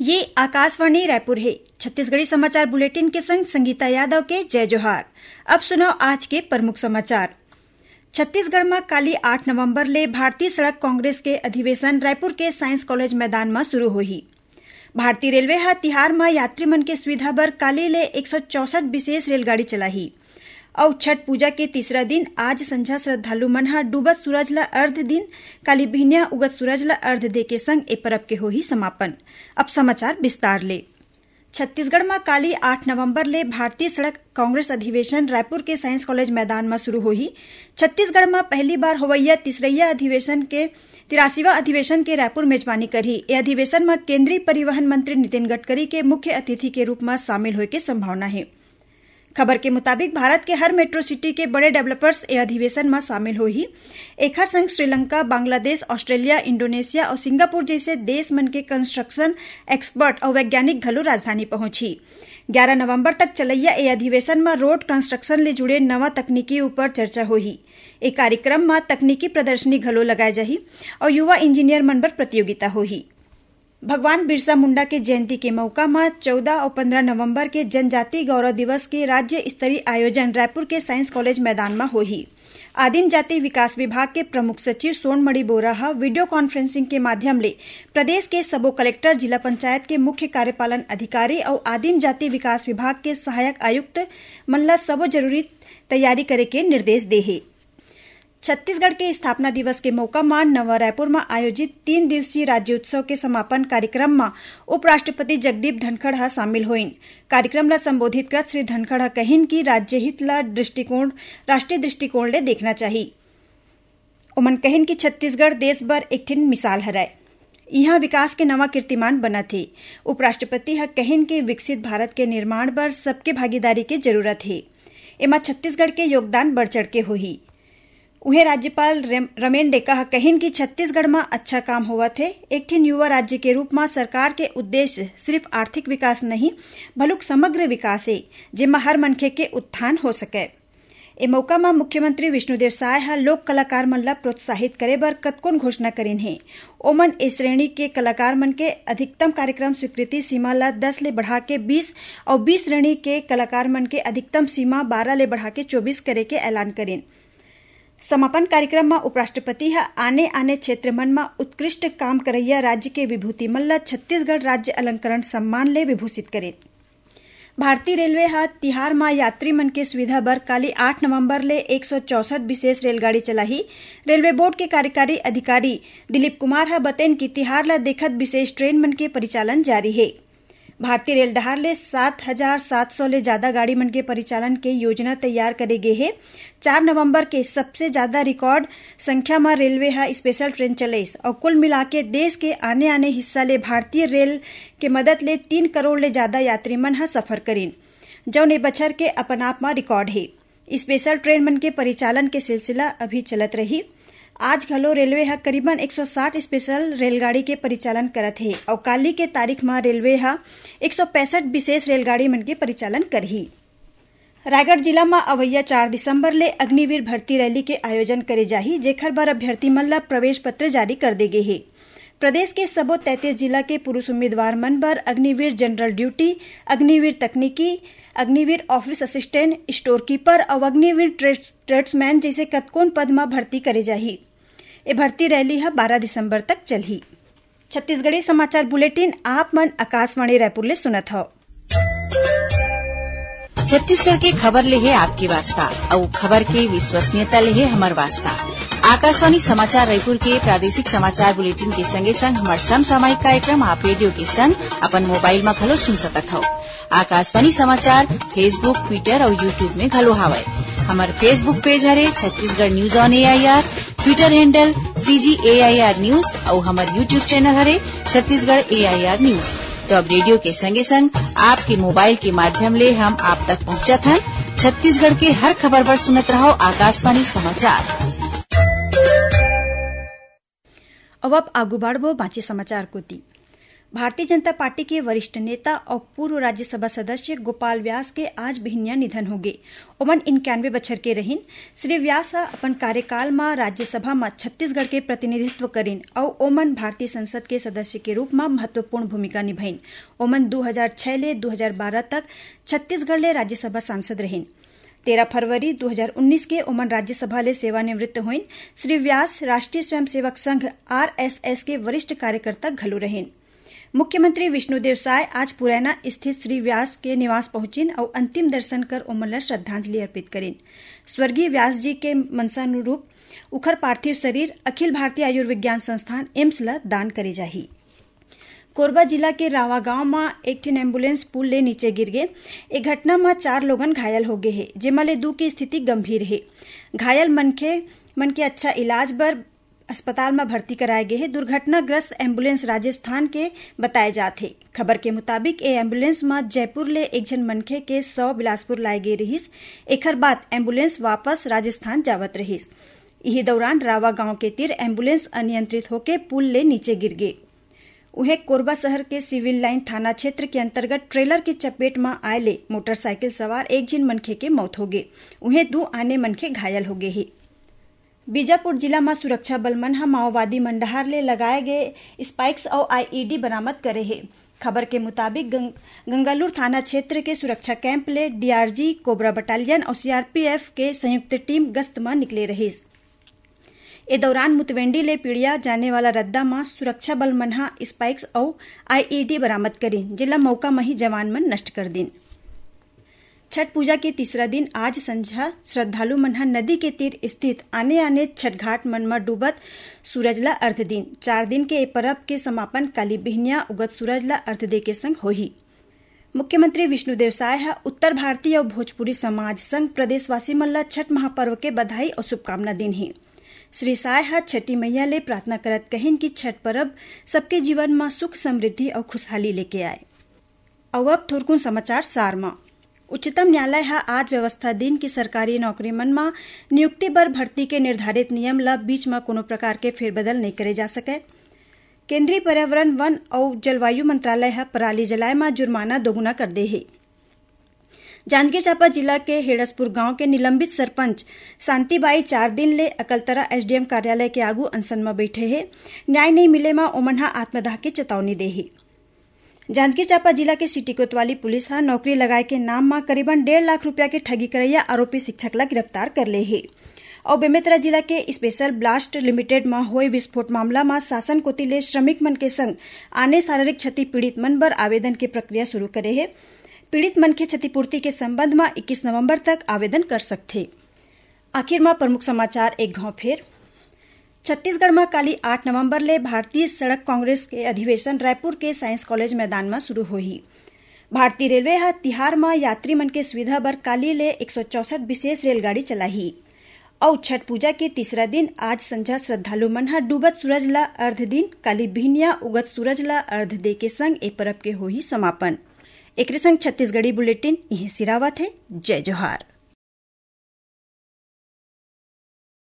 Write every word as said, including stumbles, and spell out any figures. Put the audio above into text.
ये आकाशवाणी रायपुर हे। छत्तीसगढ़ी समाचार बुलेटिन के संग संगीता यादव के जय जोहार। अब सुनव आज के प्रमुख समाचार। छत्तीसगढ़ म काली आठ नवंबर ले भारतीय सड़क कांग्रेस के अधिवेशन रायपुर के साइंस कॉलेज मैदान म शुरू होही। भारतीय रेलवे ह तिहार म यात्री मन के सुविधा बर काली ले एक सौ चौसठ विशेष रेलगाड़ी चलाही। अउ छठ पूजा के तीसरा दिन आज संझा श्रद्धालु मन ह डूबत सूरज ल अर्घ दिन, काली बिहनिया उगत सूरज ल अर्घ दे के संग ए परब के होही समापन। अब समाचार विस्तार ले। छत्तीसगढ़ म काली आठ नवंबर ले भारतीय सड़क कांग्रेस अधिवेशन रायपुर के साइंस कॉलेज मैदान म शुरू होही। छत्तीसगढ़ म पहली बार होवइया तीसरइया अधिवेशन के तिरासीवां अधिवेशन के रायपुर मेजबानी करही। ए अधिवेशन म केंद्रीय परिवहन मंत्री नितिन गडकरी के मुख्य अतिथि के रूप म शामिल होय के संभावना हे। खबर के मुताबिक, भारत के हर मेट्रो सिटी के बड़े डेवलपर्स ए अधिवेशन म शामिल होही। एखर संग श्रीलंका, बांग्लादेश, ऑस्ट्रेलिया, इंडोनेशिया अउ सिंगापुर जइसे देश मन के कंस्ट्रक्शन एक्सपर्ट अउ वैज्ञानिक घलो राजधानी पहुंचही। ग्यारह नवंबर तक चलइया ए अधिवेशन म रोड कंस्ट्रक्शन ले जुड़े नवा तकनीकी ऊपर चर्चा होही। ए कार्यक्रम म तकनीकी प्रदर्शनी घलो लगाए जाही अउ युवा इंजीनियर मन बर प्रतियोगिता होही। भगवान बिरसा मुंडा के जयंती के मउका म चौदह अउ पंद्रह नवंबर के जनजाति गौरव दिवस के राज्य स्तरीय आयोजन रायपुर के साइंस कॉलेज मैदान म होही। आदिम जाति विकास विभाग के प्रमुख सचिव सोनमणि बोरा ह वीडियो कॉन्फ्रेंसिंग के माध्यम ले प्रदेश के सबो कलेक्टर, जिला पंचायत के मुख्य कार्यपालन अधिकारी अउ आदिम जाति विकास विभाग के सहायक आयुक्त मन ल सबो जरूरी तैयारी करे के निर्देश दे हे। छत्तीसगढ़ के स्थापना दिवस के मौका म नवा रायपुर म आयोजित तीन दिवसीय राज्योत्सव के समापन कार्यक्रम म उपराष्ट्रपति जगदीप धनखड़ ह शामिल होइन। कार्यक्रम ल संबोधित करत श्री धनखड़ ह कहिन कि राज्य हित ल दृष्टिकोण, राष्ट्रीय दृष्टिकोण ले देखना चाही। ओमन कहिन कि छत्तीसगढ़ देश बर एक ठिन मिसाल हरय। इहां विकास के नवा कीर्तिमान बनत हे। उपराष्ट्रपति ह कहिन कि विकसित भारत के निर्माण बर सबके भागीदारी के जरूरत हे। एमा छत्तीसगढ़ के योगदान बढ़ चढ़ के होही। उहें राज्यपाल रेम-, रमेन डेका ह कहिन कि छत्तीसगढ़ म अच्छा काम होवत हे। एक ठिन युवा राज्य के रूप म सरकार के उद्देश्य सिर्फ आर्थिक विकास नहीं, भलुक समग्र विकास हे, जेमा हर मनखे के उत्थान हो सकय। ए मौका म मुख्यमंत्री विष्णुदेव साय ह लोक कलाकार मन ल प्रोत्साहित करे बर कतकोन घोषणा करिन हे। ओमन ए श्रेणी के कलाकार मन के अधिकतम कार्यक्रम स्वीकृति सीमा ल दस ले बढ़ा के बीस अउ बीस श्रेणी के कलाकार मन के अधिकतम सीमा बारह ले बढ़ा के चौबीस करे के ऐलान करिन। समापन कार्यक्रम म उपराष्ट्रपति ह आने-आने क्षेत्र मन म उत्कृष्ट काम करइया राज्य के विभूति मन ल छत्तीसगढ़ राज्य अलंकरण सम्मान ले विभूषित करिन। भारतीय रेलवे ह तिहार म यात्री मन के सुविधा बर काली आठ नवंबर ले एक सौ चौसठ विशेष रेलगाड़ी चलाही। रेलवे बोर्ड के कार्यकारी अधिकारी दिलीप कुमार ह बतइन कि तिहार ल देखत विशेष ट्रेन मन के परिचालन जारी हे। भारतीय रेल डहार ले सात हजार सात सौ ले जादा गाड़ी मन के परिचालन के योजना तैयार करे गे हे। चार नवंबर के सबसे जादा रिकॉर्ड संख्या म रेलवे ह स्पेशल ट्रेन चलइस अउ कुल मिलाके देश के आने-आने हिस्सा ले भारतीय रेल के मदद ले तीन करोड़ ले जादा यात्री मन ह सफर करिन, जउन ए बछर के अपन आप म रिकॉर्ड हे। स्पेशल ट्रेन मन के परिचालन के सिलसिला अभी चलत रही। आज घलो रेलवे ह करीबन एक सौ साठ स्पेशल रेलगाड़ी के परिचालन करत हे अउ काली के तारीख म रेलवे ह एक सौ पैंसठ विशेष रेलगाड़ी मन के परिचालन करही। रायगढ़ जिला म अवइया चार दिसंबर ले अग्निवीर भर्ती रैली के आयोजन करे जाही, जेखर बर अभ्यर्थी मन ल प्रवेश पत्र जारी कर दे गे हे। प्रदेश के सबो तैंतीस जिला के पुरुष उम्मीदवार मन बर अग्निवीर जनरल ड्यूटी, अग्निवीर तकनीकी, Agniveer office assistant, store keeper अउ अग्निवीर ट्रेड्स-, ट्रेड्समैन जइसे कतकोन पद म भर्ती करे जाही। ए भर्ती रैली ह बारह दिसंबर तक चलही। छत्तीसगढ़ी समाचार बुलेटिन आप मन आकाशवाणी रायपुर ले सुनत हव। छत्तीसगढ़ के खबर ले हे आपके वास्ता, अउ खबर के विश्वसनीयता ले हे हमर वास्ता। आकाशवाणी समाचार रायपुर के प्रादेशिक समाचार बुलेटिन के संगे संग हमर समसामयिक कार्यक्रम आप रेडियो के संग अपन मोबाइल म घलो सुन सकत हव। आकाशवाणी समाचार Facebook, Twitter अउ YouTube में घलो हावय। हमर Facebook पेज हरे Chhattisgarh news on AIR, Twitter handle CG AIR news अउ हमर YouTube चैनल हरे छत्तीसगढ़ एआईआर न्यूज। तो अब रेडियो के संगे संग आपके मोबाइल के माध्यम ले हम आप तक पहुंचत हन। छत्तीसगढ़ के हर खबर बर सुनत रहव आकाशवाणी समाचार। अब आप आगू बढ़बो बांचे समाचार कोति। भारतीय जनता पार्टी के वरिष्ठ नेता अउ पूर्व राज्यसभा सदस्य गोपाल व्यास के आज बिहनिया निधन होगे। ओमन इक्यानवे बछर के रहिन। श्री व्यास ह अपन कार्यकाल म राज्यसभा म छत्तीसगढ़ के प्रतिनिधित्व करिन अउ ओमन भारतीय संसद के सदस्य के रूप म महत्वपूर्ण भूमिका निभाइन। ओमन दू हजार छह ले दू हजार बारह तक छत्तीसगढ़ ले राज्यसभा सांसद रहिन। तेरह फरवरी दू हजार उन्नीस के ओमन राज्यसभा ले सेवानिवृत्त होइन। श्री व्यास राष्ट्रीय स्वयंसेवक संघ, आरएसएस के वरिष्ठ कार्यकर्ता घलो रहिन। मुख्यमंत्री विष्णुदेव साय आज पुरैना स्थित श्री व्यास के निवास पहुंचिन अउ अंतिम दर्शन कर ओमन ल श्रद्धांजलि अर्पित करिन। स्वर्गीय व्यास जी के मंशानुरूप उखर पार्थिव शरीर अखिल भारतीय आयुर्विज्ञान संस्थान, एम्स ल दान करे जाही। कोरबा जिला के रावा गांव म एक ठिन एम्बुलेंस पुल ले नीचे गिर गे। ए घटना म चार लोगन घायल हो गे हे, जेमा ले दू के स्थिति गंभीर हे। घायल मनखे मन के अच्छा इलाज बर अस्पताल म भर्ती कराए गे हे। दुर्घटनाग्रस्त एम्बुलेंस राजस्थान के बताए जात हे। खबर के मुताबिक, ए एम्बुलेंस म जयपुर ले एक झन मनखे के शव बिलासपुर लाए गे रिहिस। एखर बाद एम्बुलेंस वापस राजस्थान जावत रिहिस। इही दौरान रावा गांव के तीर एम्बुलेंस अनियंत्रित होके पुल ले नीचे गिर गे। उहें, कोरबा शहर के सिविल लाइन थाना क्षेत्र के अंतर्गत ट्रेलर के चपेट म आए ले मोटरसाइकिल सवार एक झिन मनखे के मौत होगे। उहें, दू आने मनखे घायल होगे हे। बीजापुर जिला म सुरक्षा बल मन ह माओवादी मन डहार ले लगाए गे स्पाइक्स अउ आईईडी बरामद करे हे। खबर के मुताबिक, गं-, गंगालूर थाना क्षेत्र के सुरक्षा कैंप ले डीआरजी, कोबरा बटालियन अउ सीआरपीएफ के संयुक्त टीम गश्त म निकले रहिस। ए दौरान मुतवेंडी ले पीड़िया जाने वाला रद्दा म सुरक्षा बल मन ह स्पाइक्स अउ आईईडी बरामद करिन, जेला मौका म ही जवान मन नष्ट कर दिन। छठ पूजा के तीसरा दिन आज संझा श्रद्धालु मन ह नदी के तीर स्थित आने-आने छठ घाट मन म डूबत सूरज ल अर्घ दिन। चार दिन के ए परब के समापन काली बिहनिया उगत सूरज ल अर्घ दे के संग होही। मुख्यमंत्री विष्णुदेव साय ह उत्तर भारतीय अउ भोजपुरी समाज संग प्रदेशवासी मन ल छठ महापर्व के बधाई अउ शुभकामना दिन हे। श्री साय ह छठी मैया ले प्रार्थना करत कहिन कि छठ परब सबके जीवन म सुख, समृद्धि अउ खुशहाली लेके आए। अउ अब थोरकुन समाचार सार म। उच्चतम न्यायालय ह आज व्यवस्था दिन कि सरकारी नौकरी मन म नियुक्ति बर भर्ती के निर्धारित नियम ल बीच म कोनो प्रकार के फेरबदल नइ करे जा सकय। केंद्रीय पर्यावरण, वन अउ जलवायु मंत्रालय ह पराली जलाए म जुर्माना दोगुना कर दे हे। जांजगीर चांपा जिला के हेड़सपुर गांव के निलंबित सरपंच शांतिबाई चार दिन ले अकलतरा एसडीएम कार्यालय के आगू अनशन म बैठे हे। न्याय नइ मिले म ओमन ह आत्मदाह के चेतावनी दे हे। जांजगीर चांपा जिला के सिटी कोतवाली पुलिस ह नौकरी लगाए के नाम म करीबन डेढ़ लाख रुपया के ठगी करइया आरोपी शिक्षक ला गिरफ्तार कर ले हे। अउ बेमेतरा जिला के स्पेशल ब्लास्ट लिमिटेड म होए विस्फोट मामला म शासन कोति ले श्रमिक मन के संग आने शारीरिक क्षति पीड़ित मन बर आवेदन के प्रक्रिया शुरू करे हे। पीड़ित मनखे क्षतिपूर्ति के संबंध म इक्कीस नवंबर तक आवेदन कर सकथे। आखिर म प्रमुख समाचार एक घाव फेर। छत्तीसगढ़ म काली आठ नवंबर ले भारतीय सड़क कांग्रेस के अधिवेशन रायपुर के साइंस कॉलेज मैदान म शुरू होही। भारतीय रेलवे ह तिहार म यात्री मन के सुविधा बर काली ले एक सौ चौसठ विशेष रेलगाड़ी चलाही। अउ छठ पूजा के तीसरा दिन आज संझा श्रद्धालु मन ह डूबत सूरज ल अर्घ दिन, काली बिहनिया उगत सूरज ल अर्घ दे के संग ए परब के होही समापन। एकरे संग छत्तीसगढ़ी बुलेटिन इहें सिरावत हे। जय जोहार।